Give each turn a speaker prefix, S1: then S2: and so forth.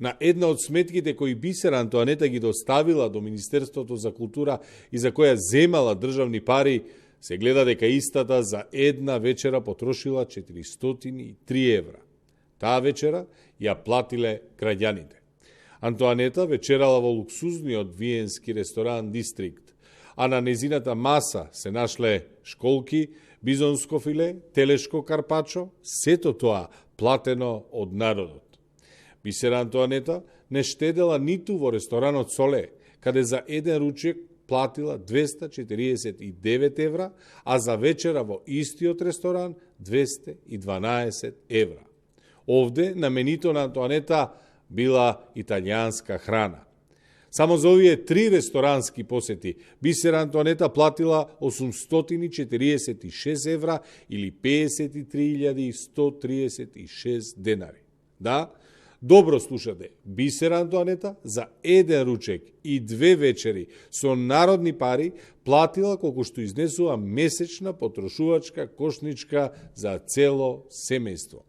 S1: На една од сметките кои Бисер Антоанета ги доставила до Министерството за култура и за која земала државни пари, се гледа дека истата за една вечера потрошила 403 евра. Таа вечера ја платиле граѓаните. Антоанета вечерала во луксузниот виенски ресторан Дистрикт, а на незината маса се нашле школки, бизонско филе, телешко карпачо, сето тоа платено од народот. Бисер Антоанета не штедела ниту во ресторанот Соле, каде за еден ручек платила 249 евра, а за вечера во истиот ресторан 212 евра. Овде на менито на Антоанета била италијанска храна. Само за овие 3 ресторански посети Бисер Антоанета платила 846 евра или 53.136 денари. Да, добро слушате, Бисер Антоанета за еден ручек и 2 вечери со народни пари платила колку што изнесува месечна потрошувачка кошничка за цело семејство.